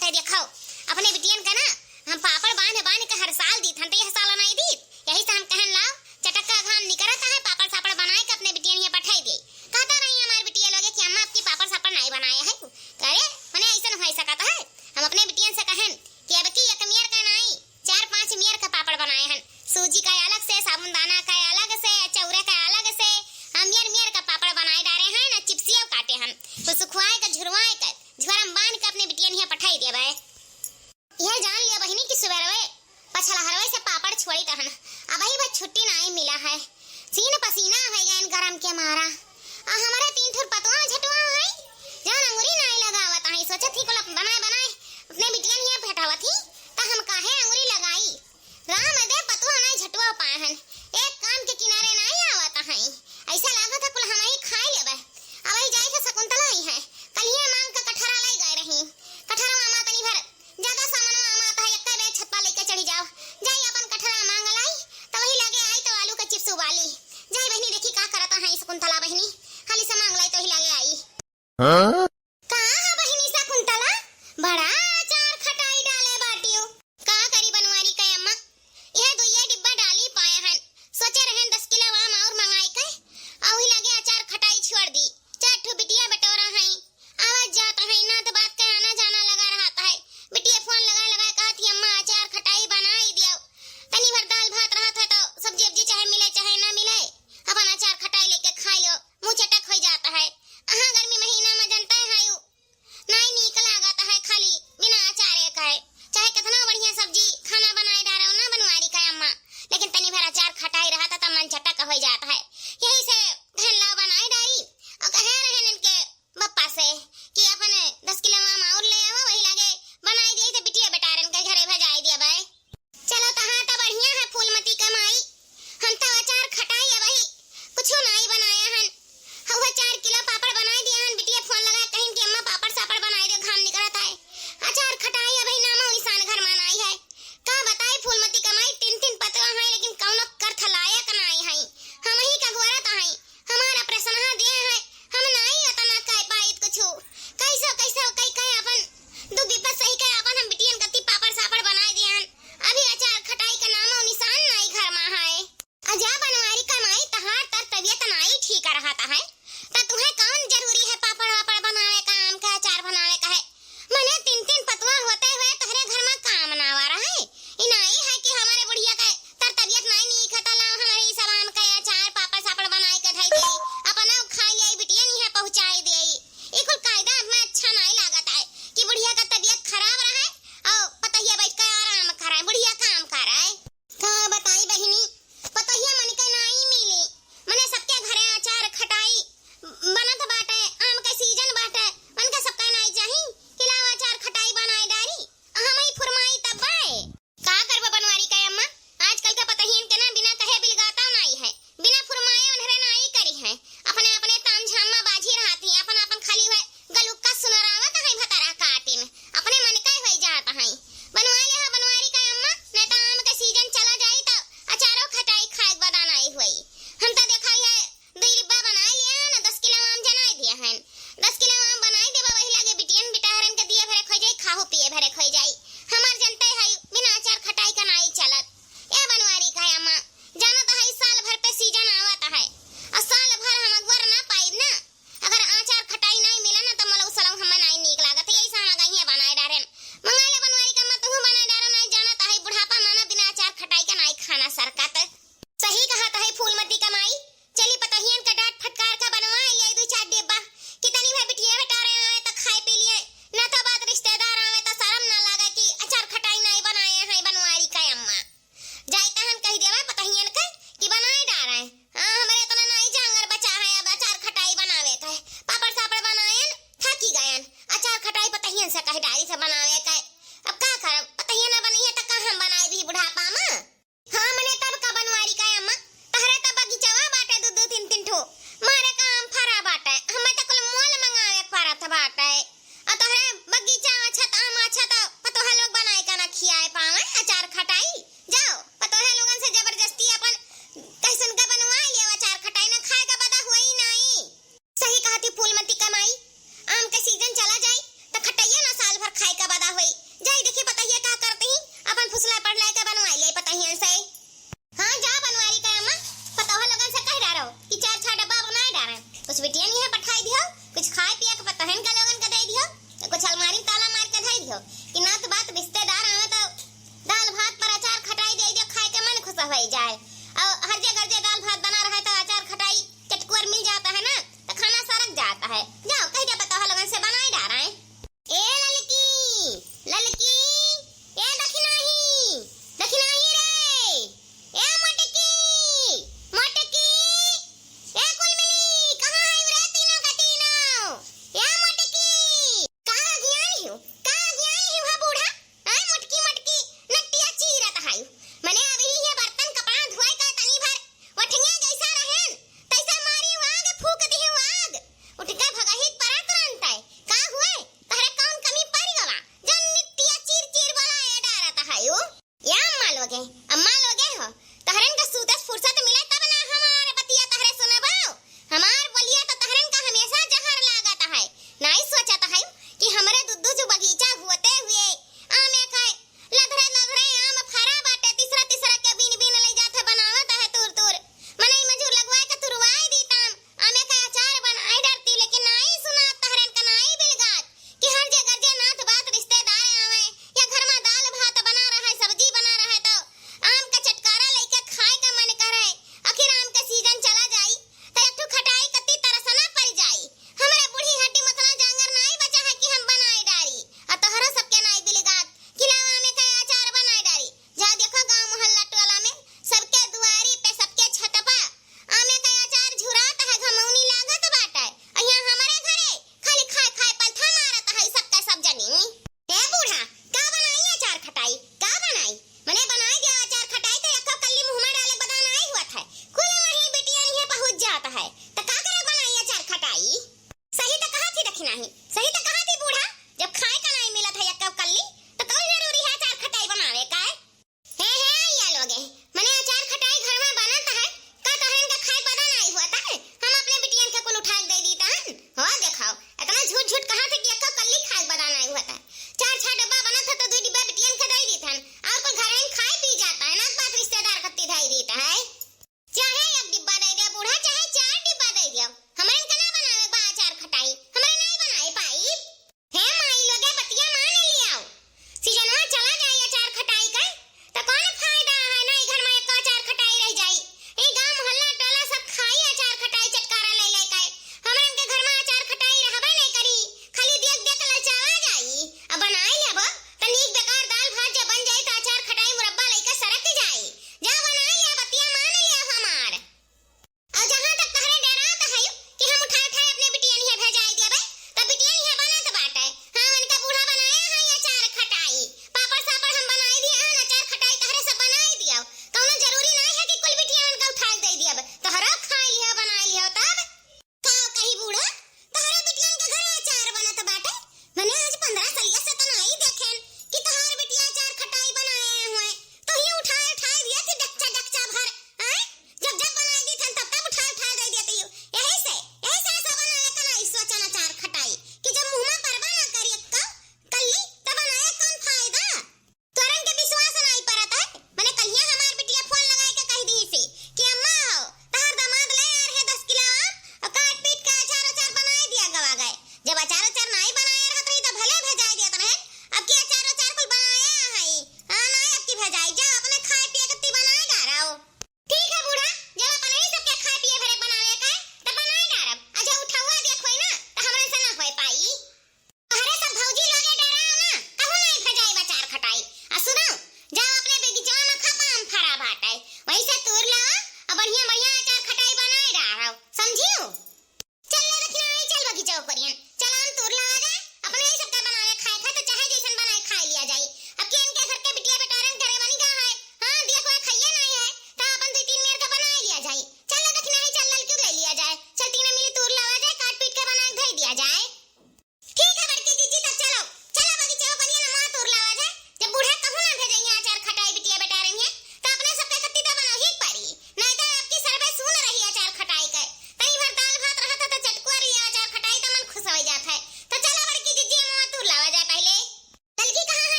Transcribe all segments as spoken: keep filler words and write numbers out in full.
ते देखो, अपने बिटियन का ना हम पापड़ बांध बांध के हर साल दीत हन, तो यह साल नाई दीत। यही से हम कहन लाओ, चटक का घाम निकरत है, पापड़ सापड़ बनाए के अपने बिटियन हियां पठाई दे। कहता रही हमार बिटिया लोगे कि अम्मा, अबकी पापड़ सापड़ नाई बनाए है। करे, मने ऐसन हो सकत है? हम अपने बिटियन से कहन कि अबकी एक मेर का नाई, चार पांच मेर का पापड़ बनाए हन। सूजी का अलग से, साबुनदाना का अलग से, चौरे का अलग से, हम मेर मेर का पापड़ बनाए डारे हन, ना चिप्सियो काटे हन। तो सुखवाए के, झुरवाए के, झोरा में बांध के अपने बिटियन हियां पठाई देबे। यह जान लिया बहिनी कि सुबेरवे पछलहरवे से पापड़ छोड़ी तहन, अबही बस छुट्टी नाई मिला है। सीन पसीना होइ गयन गरम के मारा। आ हमरे तीन ठुर पतवा झटवा है, जौन अंगुरी नाई लगावत है। सोचत ही कुल बनाए बनाए अपने बिटियन हियां भेटावत ही, त हम काहे अंगुरी लगाई? राम दे पतवा नाई झटवा पाए हन, एक काम के किनारे नाई आवत है। ऐसा लागत है कुल हम ही खाई लेबे। अबही जाई के शकुंतला आई है, कलिया मांग के कटहरा लाई गए रही। कटहरा मामा तनी भर ज्यादा सामान मामा आता है, एक्का बेर छत पर लेके चढ़ी जाओ। जाई अपन कटहरा मांग लाई, त वही लगे आई त आलू के चिप्स उबाली। जाई बहिनी, देखी का करता है शकुंतला बहिनी, हाली से मांग लाई त वही लगे आई। हाँ? का है बहिनी शकुंतला, बड़ा अचार खटाई डाले बाटियो। का करी बनवारी का अम्मा, यह दुइये डिब्बा डाली पाए हन। सोचे रहन दस किलो आम और मंगाई के, आ वही लगे अचार खटाई छोड़ दी। चार ठो बिटिया बटोरा हैं, आवत जात हैं, ना तो बात का आना जाना लगा रहत है। बिटिया फोन लगा लगा कहत ही, "अम्मा, अचार खटाई बनाई दियो।" तनी भर दाल भात रहत है तो सब्जी उब्जी चाहे मिले चाहे ना मिले, अपन अचार खटाई लेके खाई लो, मुँह चटक हो जात है। अहाँ गर्मी महीना में जनते है यू, नाई नीक लागत है खाली बिना अचारे का है। चाहे कितना बढ़िया सब्जी खाना बनाए डारो ना बनवारी का अम्मा, लेकिन तनी भर अचार खटाई रहत है तो मन चटक हो जात है। यही से कहन लाओ बनाए डारी, और कहे रहन इनके बप्पा से कि अपन दस किलो आम और ले आओ, वही लागे बनाई दिए तो बिटिया बेटारन के घरे भेजाई दिया बाय। चलो तहाँ तो बढ़िया है फूलमती का माई, हम तो अचार खटाई अबही कुछ नाई बनाया हन। वह चार किलो पापड़ बनाई दिया हन, बिटिया फोन लगा कहिन कि अम्मा पापड़ सापड़ बनाई दो, घाम निकलत है। अचार खटाई अबही नामो निशान घर में नाई है। का बताई फूलमती का माई, तीन तीन पतवा है लेकिन कौनो कर्थ लायक नाई है। हम ही का गोरत है, हमार ऑपरेशन हाँ दिए हैं, हम नाई उतना कह पाइत कुछ। कैसो कैसो कई कई अपन दुख विपद सही के अपन हम बिटियन कती पापड़ सापड़ बनाए दिए हन। अभी अचार खटाई का नामो निशान नाई घर में है। अजा बनवारी का माई, तहार तर तबियत नाई ठीक रहत है, त तुहे कौन जरूरी है पापड़ वापड़ बनावे का, आम का अचार बनावे का है? मने तीन तीन पतवा होते हुए तोहरे घर में काम ना आवा रहे। ई नाई है कि हमारे बुढ़िया का तर तबियत नाई नीक है, त लाओ हमारे ई सब आम का अचार, पापड़ सापड़ बनाए के धई दे, अपना खाई ले, बिटिया नहीं है पहुँचाई दे। ई कुल कायदा में अच्छा नाई लागत है कि बुढ़िया का तबियत खराब रहे और पतहिया बैठ के आराम करे, बुढ़िया काम करे। का बताई बहिनी, पतहिया मन के नाई मिली। मने सबके घरे अचार खटाई बनत बाटे, आम के सीजन बाटे, मन के सबका नाई चाही कि लाओ अचार खटाई बनाए डारी। हम ही फुरमाई तब बाए। का करबा बनवारी का अम्मा, आजकल के पतहियन के ना बिना कहे बिलगाता नाई है, बिना फुरमाए उन्हरे नाई करी है। अपने अपने ताम झाम में बाझी रहती, अपन अपन खाली हुए गलुक्का सुनरावत है भतारा काटी में, अपने मन का होई जात है। बनवा ले हा बनवारी का अम्मा, नहीं तो आम के सीजन चला जाई तो अचारो खटाई खाए के बदा नाई होई। हम तो देखा है दुई डिब्बा बनाए लिया ना, दस किलो आम जनाए दिया है। दस किलो आम बनाए देबा, वही लागे बिटियन बिटाहरन के दिए भरे खोई जाई, खाहू पिए भरे खोई जाई। हमार जनते है बिना अचार खटाई का नाई चलत। ए बनवारी का अम्मा, जाना तो है साल भर पे सीजन आवत है, और साल भर हम अगवर ना पाइब ना। अगर अचार खटाई नाई मिला ना, त मोला उ सलऊ हमें नाई नीक लागत। यही से हम गइया बनाए डारेन। मंगाई ले बनवारी का अम्मा, तुहू बनाए डारो, नाई जाना त है बुढ़ापा में ना बिना अचार खटाई का नाई खाना सरकत। सही कहत है फूलमती का माई, चली पतहियन का डांट फटकार का बनवा ले दुई चार डिब्बा, कि तनी भर बिटिया बेटारे आवे त खाए पी लिए, ना तो बात रिश्तेदार आवे त शर्म ना लागे कि अचार खटाई नाई बनाए हैं बनवारी का अम्मा। जाई तहन कहि देवे पतहियन के कि बनाए डारे। हाँ, हमरे इतना नाई जांगर बचा है, अब अचार खटाई बनावे के। पापड़ सापड़ बनाएन, थाकी गएन। अचार खटाई पतहियन से कहि डारी से बनावे के। अब का करब, पतहिया ना बनइहे त का हम बनाए भी बुढ़ापा में? हाँ, मने तब का बनवारी का अम्मा, तहरे त बगीचवा बाटे दू दू तीन तीन ठो। मारे का आम फरा बाटे, हमें त कुल मोल मंगावे के परत बाटे। आ तोहरे बगीचा अच्छा त आम अच्छा त पतोह लोग बनाए का ना खियाए पावे अचार खटाई। जाओ, पतोह लोगन से जबरदस्ती अपन कैसन का बनवा लिया अचार खटाई, ना खाए का बदा हुई नाई। सही कहती फूलमती का माई, आम के सीजन चला जाई त खटैया ना साल भर खाए का बदा नात बात रिश्तेदार आवे तो दाल भात पर अचार खटाई दे दे, खाए के मन खुश हो जाए। और हर जे घर जे दाल भात बना रहा है तो अचार खटाई चटकुअर मिल जाता है ना, तो खाना सरक जाता है। जाओ कह दे पतोह लोगन से बनाए डारा है। ए ललकी, ललकी, ए दखिनाही, दखिनाही रे, ए मोटकी, मोटकी, ए कुल मिली, कहाँ है रे तीनों का तीनों? ए मोटकी, का ज्ञान हियो, का ज्ञान हियो हा बूढ़ा? आय मोटकी मोटकी नट्टिया चीरत हायु। मने अबही ये बर्तन कपड़ा धोए का तनी भर ओठिया जैसा रहेन, तैसा मारी आग फूक दिहु आग। उठ के भगही परा तुरंत है। का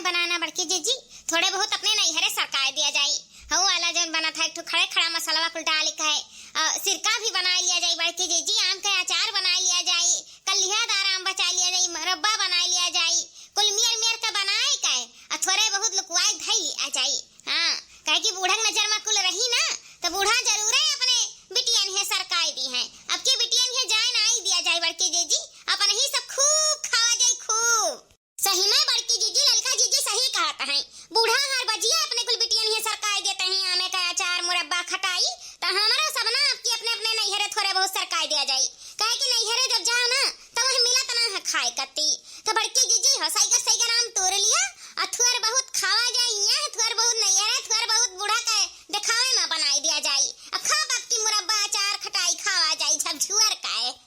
बनाना बड़की जीजी, थोड़े बहुत अपने नैहरे सरकाय दिया जाई। हऊ वाला जौन बनत है, एक ठो खड़े खड़ा मसालवा कुल डाल के है, अ, सिरका भी बनाय लिया जाई बड़की जीजी, आम के अचार बनाय लिया जाई, कल्लियादार आम बचाय लिया जाई, मुरब्बा बनाय लिया जाई, कुल मियर मियर के बनाय के, अ, थोड़े बहुत लुकवाय धइ लिया जाई। हाँ, काहे कि बूढ़ा के नजर मा कुल रही ना, तो बूढ़ा जरूरे अपने बिटियन हे सरकाय दी हैं। अब के बिटियन हे जाय नाई दिया जाई बड़की जीजी, अपन ही सब खूब खावा जाई, खूब। सही में बड़की जीजी, ललका जीजी सही कहत हैं। बूढ़ा हर बजिया अपने कुल बिटियन ही सरकाय देते हैं, आमे का अचार, मुरब्बा, खटाई, त हमरो सब ना अब की अपने अपने नैहरे थोड़े बहुत सरकाय दिया जाई। काहे कि नैहरे जब जाओ ना, त वह मिलत ना है खाए कत्ती। त बड़की जीजी हो, सैगर सैगर आम तोड़ लिया, और थोड़ बहुत खावा जाई, यहाँ थोड़ बहुत नैहरे, थोड़ बहुत बूढ़ा के देखावे में बनाई दिया जाई। अब खूब अब की मुरब्बा, अचार, खटाई खावा जाई, झकझोर के।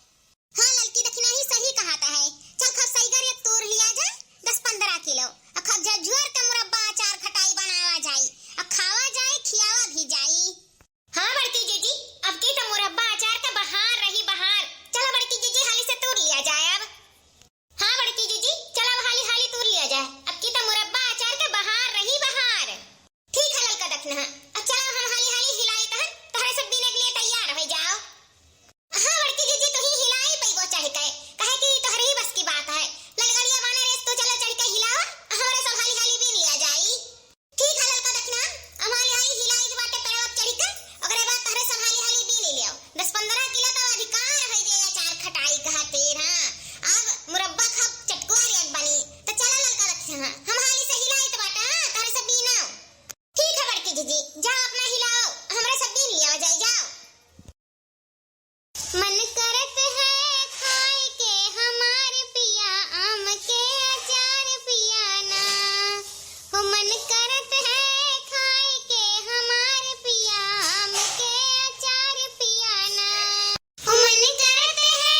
हाँ, ललकी दखिनही सही कहत है। चल, खूब सैगर एक तोड़ लिया जाए, दस पन्द्रह किलो। अ खूब झकझोर के मुरब्बा, अचार, खटाई बनावा जाई। अ खावा जाए, खियावा भी जाई। हाँ, बड़की जीजी, अब की तो मुरब्बा, अचार का बहार रही, बहार। चलो, बड़की जीजी, हाली से तोड़ लिया जाए अब। हाँ, बड़की जीजी, चलो, अब हाली, हाली तोड़ लिया जाए। अब की तो मुरब्बा, अचार का बहार रही, बहार। ठीक है ललका दखिनहा, अब चला हम हाली हाली हिलाई तहन तहरे सब बीने के लिए तैयार होइ जाओ। हाँ बड़की जीजी, तू ही हिलाई पइबो चढ़ के, काहे कि तोहरे ही बस की बात है। ललगड़िया बाने रेस, तू चला चढ़ के हिलाओ, हमरे सब हाली हाली बीन लिया जाई। ठीक है ललका दखिनहा, हम हाली हाली हिलाई के बाटे पेड़वा पे चढ़ के, ओकरे बाद तहरे सब हाली हाली बीन लियो। दस पन्द्रह किलो तो अधिकार होइ जाई अचार खटाई खातिर। हाँ, अब मुरब्बा खूब चटकुआ रेट बनी, तो चला ललका दखिनहा, हम हाली से हिलाई तो बाटे, हाँ, तहरे सब बीनो। ठीक है बड़की जीजी, जाओ अपना हिलाओ, हमरा सब बीन लिया जाई, जाओ। मन करत है खाए के हमार पिया, आम के अचार पिया ना। हो मन करत है खाए के हमार पिया, आम के अचार पिया ना। हो मन करत है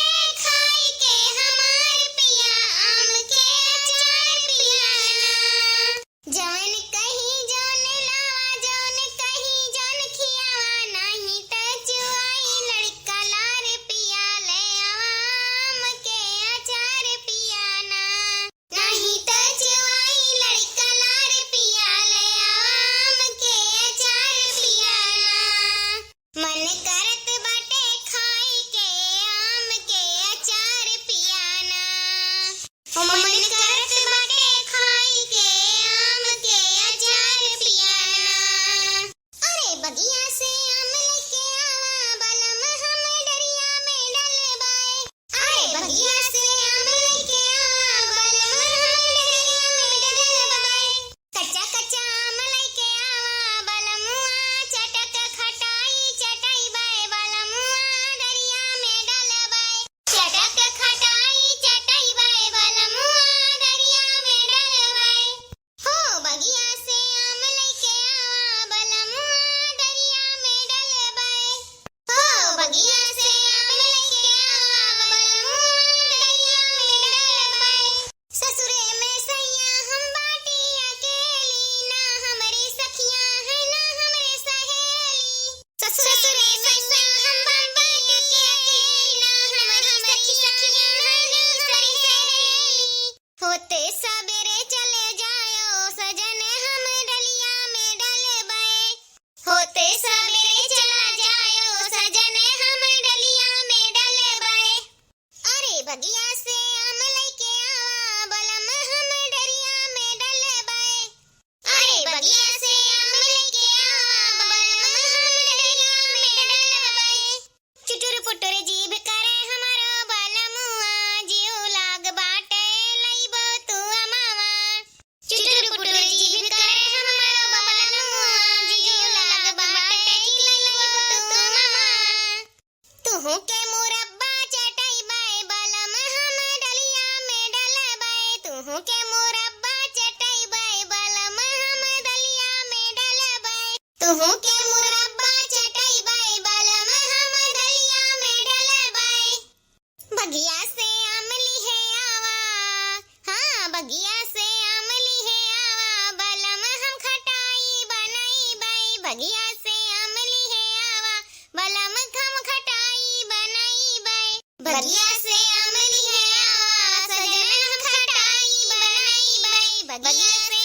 खाए के हमार पिया, आम के अचार पिया ना। जवन कही जवन लावा, जवन कही जवन खियावा, नाही त चुआई लड़का लार पिया, ले आवा आम के अचार पिया ना। नाही त चुआई लड़का लार पिया, ले आवा आम के अचार पिया ना। मन करत बाटे खाए के आम के अचार पिया ना। ओ मन करत बाटे खाए के आम के अचार पिया ना। अरे बगिया से आम लेके आवा बलम हम डरिया में डलबाए। अरे बगिया से आम लेके आवा बलम हम डरिया में डलबाए। कच्चा कच्चा आम लइके आवा बलमुआ, चटक खटाई चटइबे बलमुआ, डरिया में डलबे। चटक खटाई चटइबे बलमुआ, डरिया में डलबे। हो बगिया से आम लइके आवा बलमुआ, डरिया में डलबे। हो बगिया से आम लइके आवा बलमुआ, डरिया में डलबे। ससुरे में सैया हम बाटी अकेली, ना हमरी सखिया है ना हमरे सहेली। ससुरे में सैया हम बाटी अकेली, ना हमरी सखिया है ना हमरी सहेली। होते सबेरे चले जायो सजन हम डलिया में डलबे। होते सबेरे चला जायो सजन हम डलिया में डलबे। अरे बगिया से आम लइके आवा बलम हम डरिया में डलबे। अरे बगिया से आम लइके आवा बलम हम डरिया में डलबे। चुटुर पुटुर जीभ करे हमारो बलमुआ, जिउ लाग बाटे लइबो तू अमावा। चुटुर पुटुर जीभ करे हमारो बलमुआ, जिउ लाग बाटे लइबो तू अमावा। तुहू के मुरब्बा चटइबे बलम हम डलिया में डलबे, तुहू के मुरब्बा चटइबे बलम हम डलिया में डलबे, तुहू के मुरब्बा चटइबे बलम हम डलिया में डलबे। बगिया से आम लिहे आवा, हाँ, बगिया से आम लिहे आवा, बलम हम खटाई बनइबे। बगिया से आम लिहे आवा, बलम हम खटाई बनइबे। बगिया से आम लिहे आवा, सजन हम खटाई बनइबे। बगिया से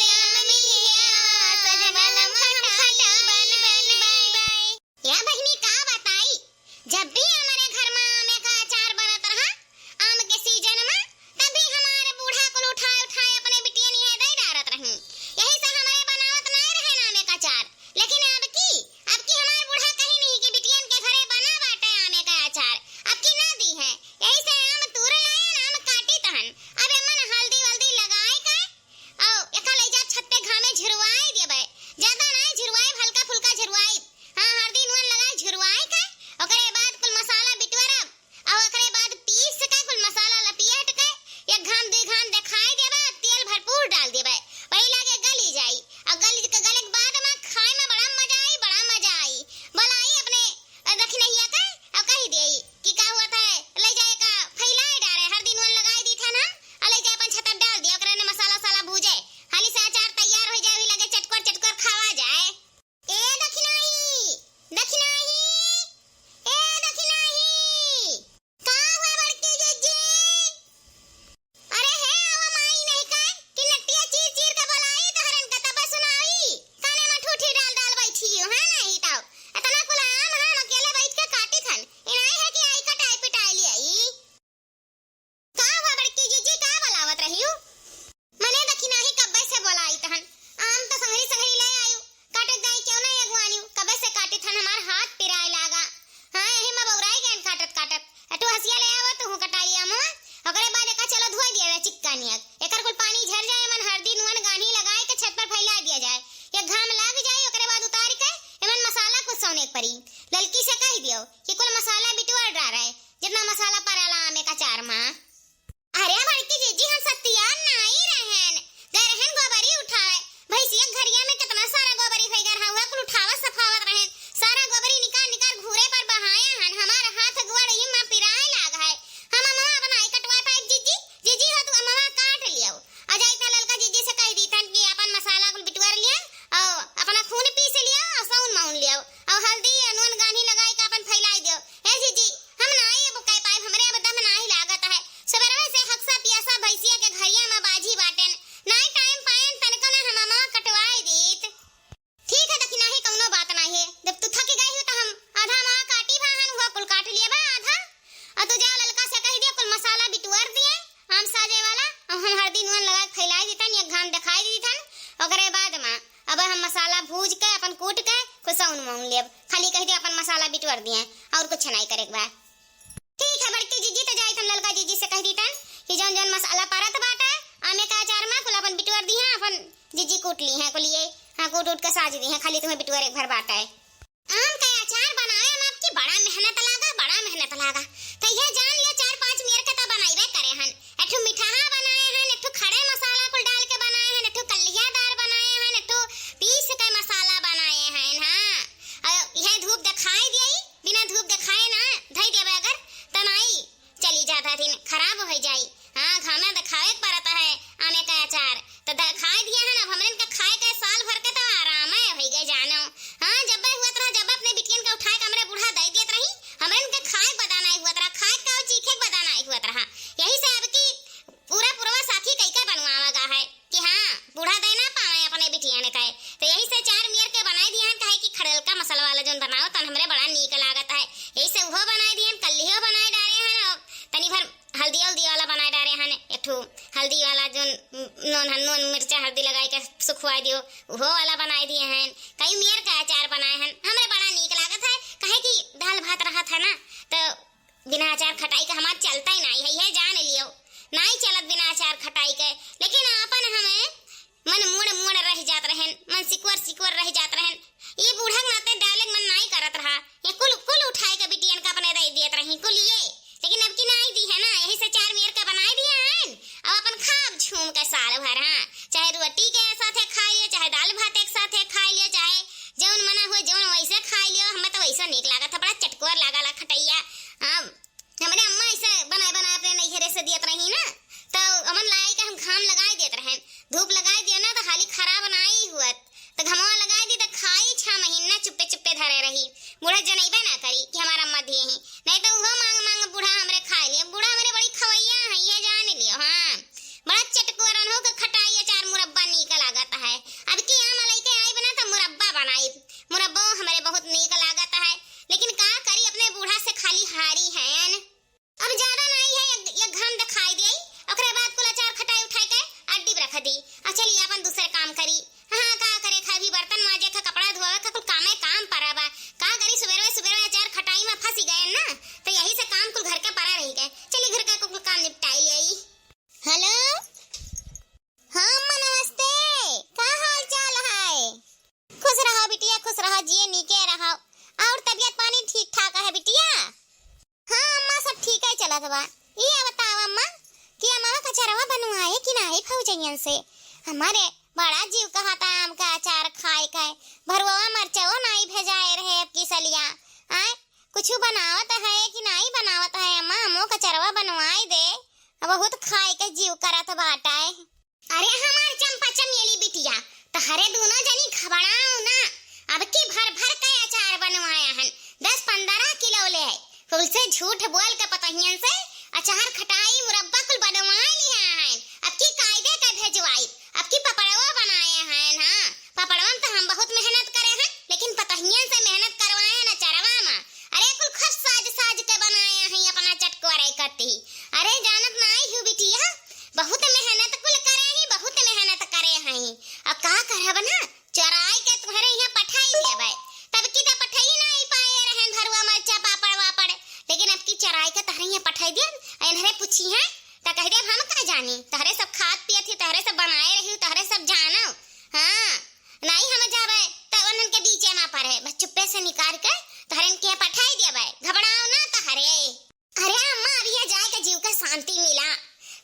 हम देखाई दी थन, ओकरे बाद मा अब हम मसाला भूज के, अपन कूट के, कुछ साउन माउन लेब। खाली कहि दे अपन मसाला बिटोर दिए, और कुछ नहीं करे के बा। ठीक है बड़की जीजी, तो जाई हम ललका जीजी से कहि दी थन कि जौन जौन मसाला परत बाटे आमे का अचार मा, कुल अपन बिटोर दिए, अपन जीजी कूट ली हैं कुलिए। हाँ, कूट उट के साज दी हैं, खाली तुम्हें बिटोरे के भर बाटे। आम का अचार बनावे मा आपकी बड़ा मेहनत लागा, बड़ा मेहनत लागा। तो ये जान लियो, चार पांच मेर के तो बनाइबे करे हन। एक ठो मिठाहा बनाए हन, एक ठो खड़े मसाला कुल डाल के बनाए हन, एक ठो कल्लियादार बनाए हन, एक ठो पीस के मसाला बनाए हन। हाँ, और यह धूप दिखाई दिए, बिना धूप दिखाए ना धई देबे अगर, तो नाई चली जात हथिन, खराब होइ जाई। हाँ, घामे देखावे के परत है आमे का अचार। तो देखाई दिया है ना, अब हमरन के खाए के साल भर के तो आराम है होइ गए जानो। हाँ, जब हुआ तरह, जब अपने बिटियन के उठाए के हमरे बूढ़ा दे दियत रही, हमरन के खाए के बदा नाई हुआ तरह, खाए का चीखे के बदा नाई हुआ तरह। यही से अब की पूरा पुरवा साथी कई का बनवावा गा है कि हाँ, बूढ़ा दे ना पावे अपने बिटियन के। तो यही से चार मेर के बनाई दिया है, काहे कि खड़लका मसाला वाला जौन बनाओ तन हमरे बड़ा नीक लागत है। यही से उहो बनाई दिया, कल्लियो बनाई डारे हैं और तनी भर हल्दी उल्दी वाला बनाए डारे हन, एक ठो हल्दी वाला जौन नून हन, नून मिर्चा हल्दी लगाई के सुखवाई दियो, उहो वाला बनाए दिए हन। कई मेर का अचार बनाए हन, हमरे बड़ा नीक लागत है, काहे कि दाल भात रहत है ना, तो बिना अचार खटाई के हमार चलता ही नाई है, यह जान लियो, नाई चलत बिना अचार खटाई के। लेकिन आपन हमें मन मुड़ मुड़ रह जात रहन, मन सिकुर सिकुर रह जात रहन। ये बूढ़ा के नाते डाले के मन नाई करत रहा। ये कुल, कुल उठाए के बिटियन का अपने दे दियत रही, कुल ये। लेकिन अब की नाई दी है ना, यही से चार मेर का बनाई दिया है। अब अपन खाब झूम के साल भर, हाँ। चाहे रोटी के साथे खाई लियो, चाहे दाल भात के साथे खाई लियो, चाहे जौन मना हुए, जौन वैसे खाई लियो। हमें तो वैसे नीक लागत है, बड़ा चटकोर लागा ला खटैया। हाँ, हमरे अम्मा ऐसे बनाए बनाए अपने नैहरे से दियत रही ना, तो हमन लाई के हम घाम लगाई देत रहन, धूप लगाई दियो ना तो हाली खराब नाई हुअत, तो घमवा लगाई दी तो खाई छह महीना चुप्पे चुप्पे धरे रही। बूढ़ा जनैबे ना करी कि हमार अम्मा दिए ही, नहीं तो उहो मांग मांग बूढ़ा हमरे खाए लिए। बूढ़ा हमरे बड़ी खवैया है, ये जान लियो। हाँ, बड़ा चटकोरन हो के खटाई अचार मुरब्बा नीक लागत है। अब की आम लइके आइब ना तो मुरब्बा बनाइब, मुरब्बो हमरे बहुत नीक लागत है। लेकिन का करी, अपने बूढ़ा से खाली हारी हैं। अब ज्यादा नाई है, एक, एक घाम दिखाई दिए, ओकरे बाद कुल अचार खटाई उठाई के अड्डी पे रख दी। आ चली अपन दूसरे काम करी। हाँ, का करे, खा भी बर्तन माजे, खा कपड़ा धोवे, खा कुल कामे काम परा बा। का करी, सुबेरवे सुबेरवे अचार खटाई में फंसी गए ना, तो यही से काम कुल घर के परा रही गए। चली घर का कुल काम निपटाई ले आई। हेलो, हाँ अम्मा नमस्ते, का हाल चाल है? खुश रहो बिटिया, खुश रहो, जिए नीके रहो। और तबीयत पानी ठीक ठाक है बिटिया? हाँ अम्मा, सब ठीक है चलत बा। ये बताओ अम्मा कि अम्मा कचरवा बनवाए कि नाई भौजैयन से? हमारे बड़ा जीव कहता आम का अचार खाए के, भरुआ मरचवो नाई भेजाए रहे अब की सलिया। आए, कुछ बनावत है कि नाई बनावत है अम्मा, अम्मो कचरवा बनवाए दे, बहुत खाए के जीव करत बाटे। अरे हमार चंपा चमेली बिटिया, तहरे दोनों जनी घबराओ ना। अब की भर भर के अचार बनवाया हन, दस पन्द्रह किलो ले। कुल से झूठ बोल के पतोहियन से अचार खटाई मुरब्बा कुल बनवा लिया हन। अब की कायदे के भेजवाई, अब की पपड़वा बनाए हन। हाँ, पपड़वा में तो हम बहुत मेहनत करे हन, लेकिन पतोहियन से मेहनत करवाए हन अचारवा में। अरे कुल खूब साज साज के बनाए हैं अपना चटकोरे कती। अरे जानत नाई हूँ बिटिया, बहुत मेहनत कुल करे ही, बहुत मेहनत करे हैं। अब का करब ना, चराई के तुम्हरे यहाँ पठाई देबै। तब की तो पठाई नाई पाए रहन भरुआ मरचा पापड़ वापड़, लेकिन अब की चराई के तहरे यहाँ पठाई देब। इन्हरे पूछी हैं तो कह देब हम का जानी, तहरे सब खात पियत ही, तहरे सब बनाए रही, तहरे सब जानो। हाँ, नाई हम जाबै तो उन्हन के बीचे में पड़े, बस चुप्पे से निकाल के तहरन के पठाई देबै। घबराओ ना तहरे। अरे अम्मा, अब ये जाए के जीव के शांति मिला।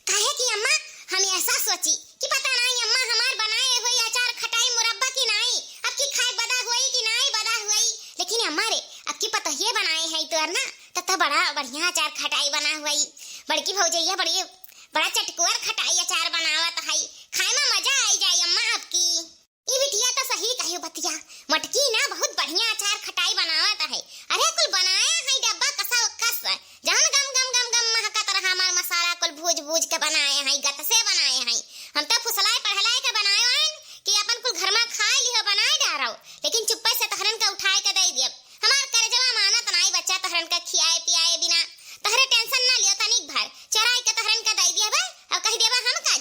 काहे कि अम्मा, हम ऐसा सोची कि पता नाई अम्मा हमार बनाए हुए अचार खटाई मुरब्बा की नाई, अब की खाए बदा हुई कि नाई बदा हुई। लेकिन अम्मा रे, अब की पतोहिए बनाए है तोर ना, तब तो बड़ा बढ़िया अचार खटाई बना हुई। बड़की भौजैया बड़ी, बड़ा चटकोर खटाई अचार बनावत है, खाए में मजा आई जाई अम्मा अब की। ई बिटिया तो सही कहियो बतिया, मोटकी ना बहुत बढ़िया अचार खटाई बनावत है। अरे कुल बनाया है डब्बा कसा कस, जहन गम गम गम गम महकत रहा हमार मसाला कुल भूज भूज के बनाए हैं, गत से बनाए हैं। हम तो फुसलाए पढ़लाए के बनाए हैं कि अपन कुल घर में खाए लिहो बनाए डारो, लेकिन चुप्पे से तहरन के उठाए के दे दियब। हमार करजवा मानत नाई बच्चा तहरन के खियाए पियाए बिना। तहरे tension ना लियो तनिक भर, चराई के तहरन के दे दियब। अब कह देबा हम का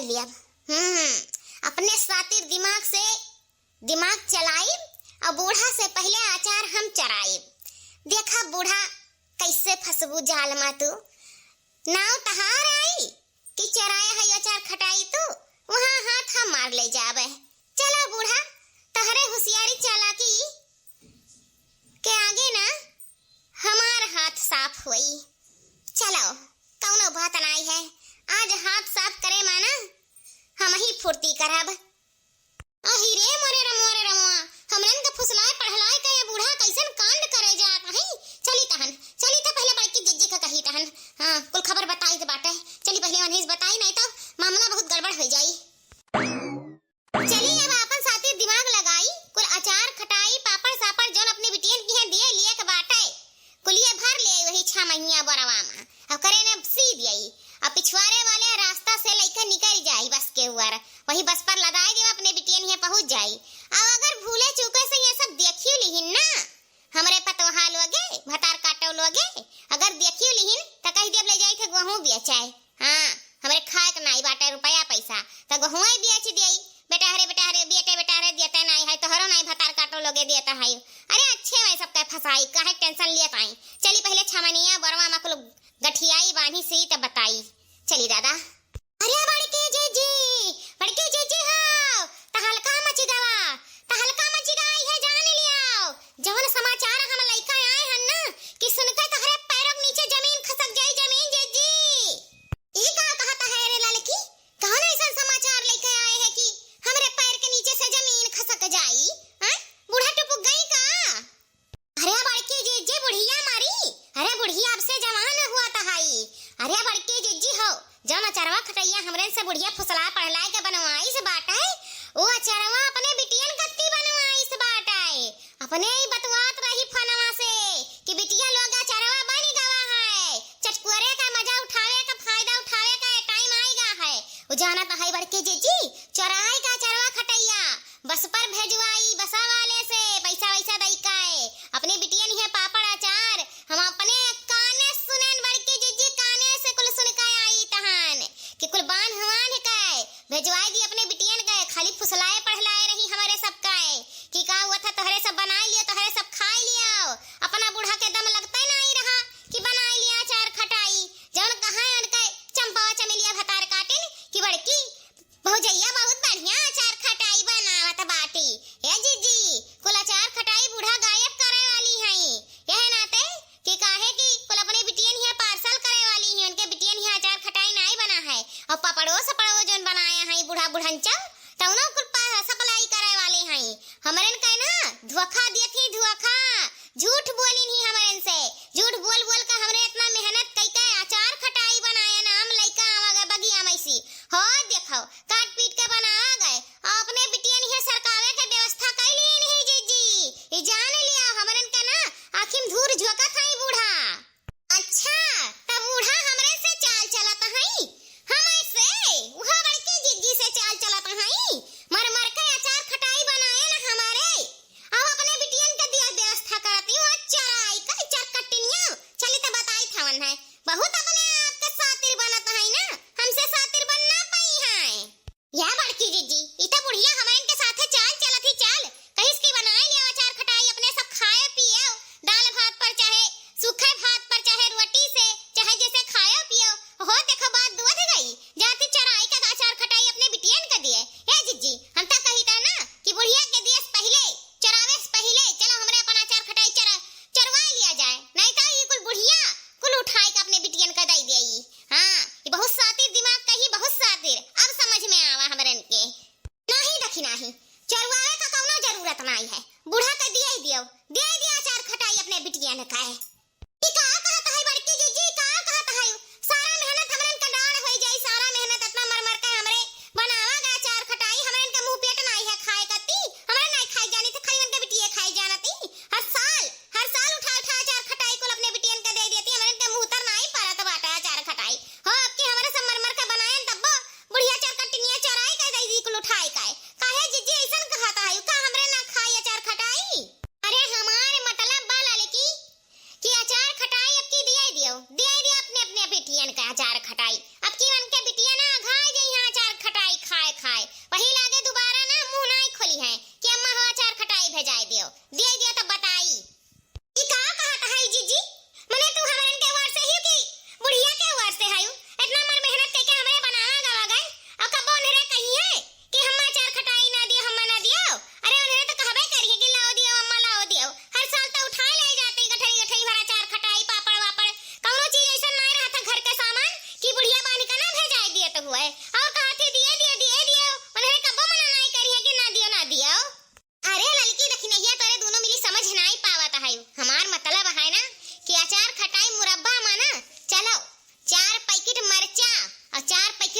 लिया। हम्म, अपने सातिर दिमाग से दिमाग चलाइब अउर बूढ़ा से पहिले अचार हम चराइब। देखा बूढ़ा कइसे फंसबू जाल मा तू। नाव तहार आई कि चराया है अचार खटाई तू, वहाँ हाथ हम मार लइ जाबे। चला बूढ़ा, तहरे होशियारी चालाकी के आगे ना हमार हाथ साफ होई। चलो, कउनो बात नाई है, आज हाथ साफ करे मा ना हमही फुर्ती करब। अहि रे मोरे रमुआ रे रमुआ, हमरन के फुसलाए पढ़लाए के ये बूढ़ा कइसन कांड करे जात हई। चली तहन, चली त पहिले बड़की जिज्जी के कही तहन। हाँ, कुल खबर बताई त बाटे। चली पहिले ओन्ही से बताई, नाहीं त मामला बहुत गड़बड़ होइ जाई। चली अब आपन सातिर दिमाग लगाई, कुल अचार खटाई, पापड़ सापड़ जउन अपने बिटियन किहाँ दिए लिए के बाटे, कुलिये भर ले वही छह महीना बोरवा मा। अब करे ने सी दियई। अब पिछवारे वाले रास्ता से लइके निकल जाई बस के ऊपर, वही बस पर लदाई देब, अपने बिटियन हियाँ पहुँच जाई। अब अगर भूले चूके से ये सब देखियो लिहिन ना, हमरे पतोहा लोगे, भतार काटो लोगे, अगर देखियो लिहिन त कहि देब ले जाई थे गोहूँ बेचाए। हाँ, हमरे खाए के नाई बाटे रुपया पैसा, त गोहुए बेच दियई। बेटा हरे, बेटा हरे, बेटे बेटा हरे, दियते नाई है, तोहरो नाई भतार काटो लोगे दियता है। अरे अच्छे में सबके फंसाई, काहे टेंशन लियत आई। चली पहिले छमनिया बोरवा मा कुल गठियाई बांधी सी त बताई। चली दादा। अरे बड़की जिज्जी, बड़की जिज्जी हो, तहलका मची गवा, तहलका मची गवा, इहे जान लियाओ। जवन समाचार हम लइका आए हन ना, कि सुनके तोहरे पैरों के नीचे जमीन खसक जाई, जमीन जिज्जी। ई का कहत है रे ललकी? कौन अइसन समाचार लइके आए है कि हमरे पैर के नीचे से जमीन खसक जाई? हैं? बूढ़ा टुपुक गई का? अरे बड़की जिज्जी बुढ़िया मरी, अरे बुढ़िया अब से जवान हुआ तहाई। अरे बड़की जिज्जी हो, जौन अचरवा खटइया हमरे से बुढ़िया फुसला पढ़लाए के बनवाइस बाटे, उ अचरवा अपने बिटियन कत्ती बनवाइस बाटे। अपने ही बतवात रही फोनवा से कि बिटिया लोग अचरवा बन गवा है, चटकुरे का मजा उठावे का, फायदा उठावे का टाइम आइगा है। उ जानत है बड़की जिज्जी, चोराई का अचरवा खटइया, बस पर भेजवाई, बसा वाले से पैसा वैसा दई के, अपने बिटियन हियाँ पापड़ अचार, हम अपने काने सुनेन बड़की जिज्जी, काने से कुल सुन के आई तहन कि कुल बांध वांध के भेजवाई दी अपने बिटियन के। खाली फुसलाए पढ़लाए रही हमरे सब के कि का हुआ था, तोहरे सब बनाए लियो, तोहरे सब खाए लियो। अपना बूढ़ा के दम लगते नाई रहा कि बनाए लिया अचार खटाई, जौन कहाँ उनके चंपवा चमेलिया भतार काटिन कि बड़की भौजइया बहुत बढ़िया अचार खटाई बनावत बाटी। ए जीजी, कुल अचार खटाई बूढ़ा गायब करे वाली हई। यह नाते कि काहे कि कुल अपने बिटियन हियाँ पार्सल करे वाली ही, उनके बिटियन हियाँ अचार खटाई नाई बना है। और पपड़ो सपड़ो जौन बनाए हई बूढ़ा बुढ़नचल, तौनो कुल पा-, सप्लाई करे वाले हई। हमरन के ना धोखा दियत ही, धोखा। झूठ बोलिन ही हमरन से, झूठ बोल बोल के हमरे इतना मेहनत कई के अचार खटाई बनाए ना, हम लइका आवा गए बगिया में से। हो देखो, काट पीट के बना गए, और अपने बिटियन ही सरकावे के व्यवस्था कई ली नहीं जीजी। ई जान लिया, हमरन के ना आँखी में धूर झोंकत हई बूढ़ा। अच्छा, तब बूढ़ा हमरे से चाल चलत हई, हमरे से, उहा बड़की जिज्जी से चाल चलत हई, मर मर के अचार खटाई बनाए ना हमरे। अब अपने बिटियन के दिया व्यवस्था करती हूँ, चराई का चरकटिनिया। चली त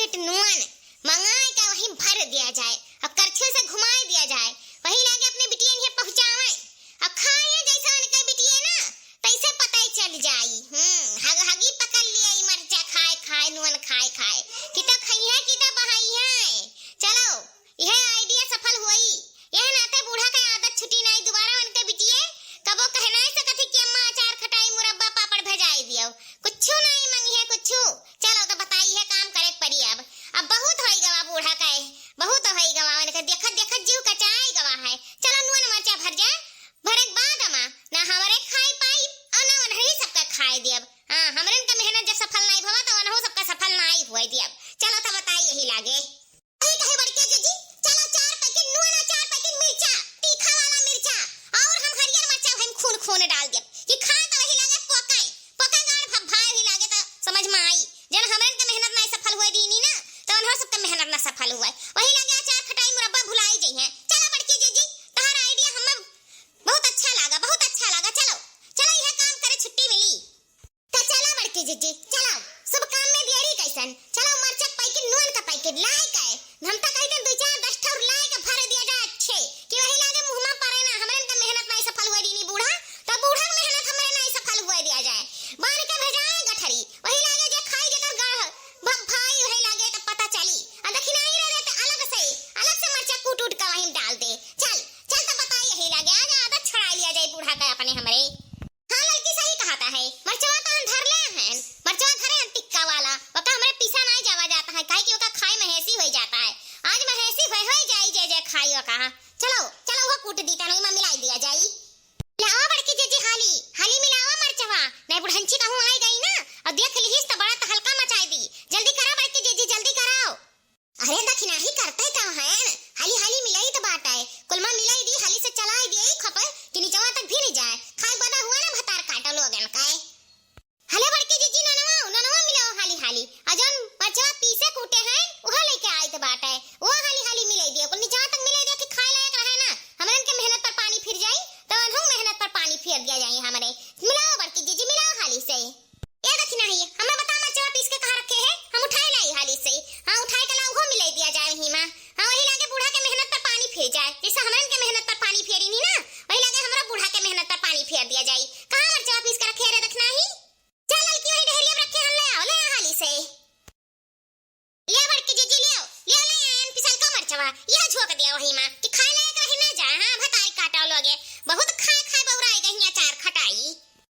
पैकेट नून मंगाए के वहीं भर दिया जाए, अब करछुल से घुमाए दिया जाए, वही लागे अपने बिटियन के पहुँचावे। अब खाए जैसा उनके बिटिये ना, तैसे पता ही चल जाई। हम्म, हग-, हगी पकड़ लिया ई मरचा खाए खाए, नून खाए खाए, कि तो खइहे कि तो बहाइहे। चलो, यह आइडिया सफल हुई। यह नाते बूढ़ा के आदत छुटी नाई, दोबारा उनके बिटिये कबो कह नाई सकत ही कि अम्मा अचार खटाई मुरब्बा पापड़ भेजाई दियो, कुछू नाई मंगिहे कुछू। चलो तो बताई, यह काम करे के पड़ी अब। अब बहुत होई गवा बूढ़ा के, बहुत होई गवा उनके, देखत देखत जीव कचाई गवा है। चलो नून मरचा भर जा, भरे के बाद अम्मा ना हमरे खाई पाई और ना उन्हें सबका खाए दियब। हाँ, हमरन का मेहनत जब सफल नाई भवा तो उन्हों सबका सफल नाई हुए दियब। चलो तो बताई यही लागे। अरे कहे बड़के जीजी, चलो चार पैकेट नून और चार पैकेट मिर्चा, तीखा वाला मिर्चा, और हम हरियर मिर्चा हम खून खून डाल देब कि खा तो वही लागे पोकाई, पोका गाड़ भभाए वही लागे तो समझ में आई। जन हमरन के मेहनत नाई सफल हुए दीनी ना, तो उन्हों सबके मेहनत ना सफल हुए। वही लागे अचार खटाई मुरब्बा भुलाई जइहे। चलो बड़के जीजी, तोहर आइडिया हमें बहुत अच्छा लागा, बहुत अच्छा लागा। चलो, चलो यह काम करे छुट्टी मिली। त चला बड़की जीजी, चला, सब काम में देरी कैसन? चला, मरचा के पैकेट, नून का पैकेट लाए के, हम तो कही दिन दो चार दस ठौर लाए के भर दिया जाए अच्छे, कि वही लागे मुँह में पड़े ना, हमरन का मेहनत नाई सफल हुए दीनी बूढ़ा, तो बूढ़ा के मेहनत हमरे नाई सफल हुए दिया जाए। बांध के भेजाए गठरी, वही लागे जे खाई जेकर गाढ़, भ-, भाई वही लागे तो पता चली। आ दखिनाही रहे तो अलग से, अलग से मरचा कूट उट के वहीं डाल दे। चल, चल तो बताई यही लागे, आज आदत छुड़ा लिया जाए बूढ़ा का अपने हमरे। हाँ लड़की सही कहता है, मरचवा तो हम धर ले हैं, मरचवा धरे हैं टिक्का वाला, ओका हमरे पीसा नाई जावा जाता है, काहे कि ओका खाए महेसी होई जाता है। आज महेसी होई, होई जाई जे जे खाई ओका। चलो, चलो वो कूट दी तनोई में मिलाई दिया जाई। लावा बड़की जीजी हाली, हाली मिलावा मरचवा, नहीं बुढ़ंची कहूँ आई गई ना, और देख लिहिस तो बड़ा तहलका मचाई दी। जल्दी करा बड़की जीजी, जल्दी कराओ। अरे दखिनाही करते का हैं, हाली हाली मिलाई तो बात है, कुलमा मिलाई दी, हाली से चलाई दी, खपे कि निचवा तक भी नहीं जाए, खाए बदा हुआ ना भतार काटो लोगन का है। हले बड़की जीजी ननवा, ननवा मिलाओ हाली हाली, आ जौन मरचवा पीसे कूटे हैं, उहे लेके आई तो बात है, वो हाली हाली मिलाई दियो, कुल निचवा तक मिलाई दियो कि खाए लायक रहे ना, हमरन के मेहनत पर पानी फिर जाई, तो अनहु मेहनत पर पानी फेर दिया जाई हमरे। मिलाओ बड़की जीजी, मिलाओ हाली से। ए दखिनाही, हमें बता मरचवा पीस के कहाँ रखे है, हम उठाए लाई हाली से। हाँ, उठाए के ला उहो मिलाई दिया जाए वही में। हाँ, वही लागे बूढ़ा के मेहनत पर पानी फेर जाए, जैसे हमरन के मेहनत पर पानी फेरी नी ना, वही लागे हमरा बूढ़ा के मेहनत पर पानी फेर दिया जाए। कहाँ मरचवा पीस के रखे है रे दखिनाही? चल ललकी वही डहरिया में रखे हन, ले आओ, ले आ हाली से। ले बड़की जीजी, ले आओ, ले आओ, ले आयन पिसलका मरचवा, यह झोंक दिया वही में कि खाए लायक रही ना जाए। हाँ, भतारी काटा लोगे, बहुत खाए खाए बौराए गई अचार खटाई।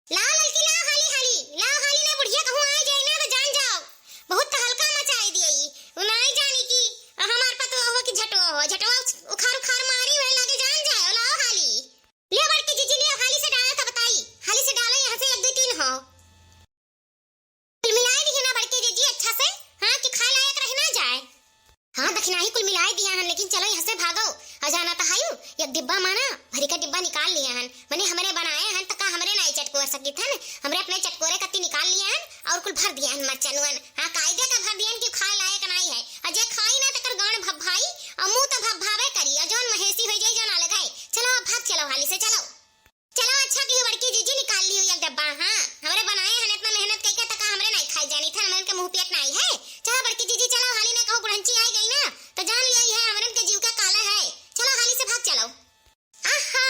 लाओ ललकी, लाओ हाली हाली, लाओ हाली ना बुढ़िया कहूँ आ जाए ना तो जान जाओ, बहुत तहलका मचाई दिए ई। उ नाई जानी कि हमार पतोह हो कि झटवा हो, झटवा उखार उखार मारी वह लागे जान जाओ, लाओ हाली। ले बड़की जीजी, ले हाली से डाला था बताई, हाली से डालो यहाँ से एक दो तीन हो। कुल मिलाए दिहे ना बड़की जीजी अच्छा से, हाँ, कि खाए लायक रह ना जाए। हाँ, दखिनाही कुल मिलाए दिया हन, लेकिन चलो यहाँ से भागो। अजाना तो हायू, एक डिब्बा माना, भरी का डिब्बा निकाल लिया हन। मने हमरे बनाए हन, त का हमरे नाई चटकोर सकित हन? हमरे अपने चटकोरे कत्ती निकाल लिया हन और कुल भर दिया हन मरचनुअन। हाँ, कायदे का भर दिया हन कि खाए लायक नाई है। और जे खाई ना, तेकर गांड भभाई और मुंह तो भभावे करी, और जौन महेसी हो जाई, जौन अलग है। चलो, अब भाग चलो, हाली से चलो। चलो, अच्छा की बड़की जीजी निकाल लियो एक डब्बा। हाँ, हमरे बनाए हन, इतना मेहनत कइके तका हमरे नाई खाए जानी था, हमरन के मुंह पियत नाई है। चलो बड़की जीजी, चलो हाली ना कहूँ बुढ़ंची आई गई ना, तो जान लिया है हमरन के जीव का काला है। चलो हाली से भाग चलो। आहा,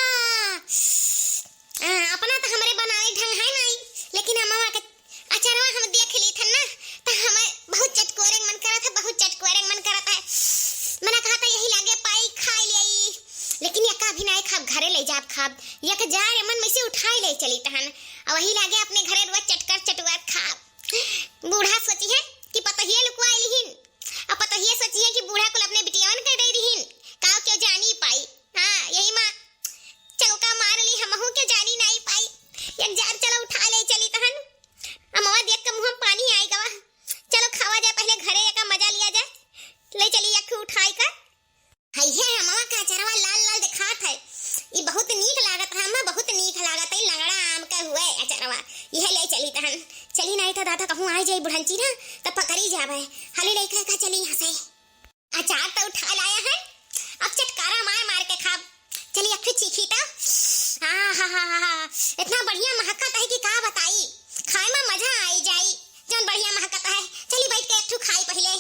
आ, अपना तो हमरे बनावे ढंग है नाई, लेकिन अम्मा के अचरवा हम देख ली थन ना, तो हमें बहुत चटकोरे मन करत है, बहुत चटकोरे मन करत है। मना कहा था यही लागे पाई खाई ले, लेकिन यका अभी नाई खाब, घरे ले जाब खाब। यक जाए मन में से उठाए ले चली तहन, और वही लागे अपने घरे रुआ चटकर चटुआर खाब। बूढ़ा सोची है कि पतोहिए लुकवाए लिहिन, और पतोहिए सोची है कि बूढ़ा कुल अपने बिटियावन के दे दिहिन, काव क्यों जानी पाई। हाँ, यही माँ चौका मार ली, हमहू के जानी नाई पाई। एक जार चलो उठा ले चली तहन। अमवा देख के मुँह में पानी आई गवा। चलो खावा जाए पहले घरे, एका मजा लिया जाए। ले चली एक उठाई का। है ये अमवा का अचरवा लाल लाल दिखात है। ई बहुत नीक लागत है अम्मा, बहुत नीक लागत है। लंगड़ा आम का हुए अचरवा, यह ले चली तहन। चली नाई तो दादा कहूँ आ जाई बुढ़ंची ना, तो पकड़ी जावे। हाली लेकर का चली यहाँ से। अचार तो उठा लाया है, अब चटकारा मार मार के खाब। चली एक ठो चीखी तो। हाँ, हाँ, हाँ, हाँ, हाँ। इतना बढ़िया महकत है कि का बताई, खाए में मजा आई जाई। जौन बढ़िया महकत है, चली बैठ के एक ठो खाई पहले।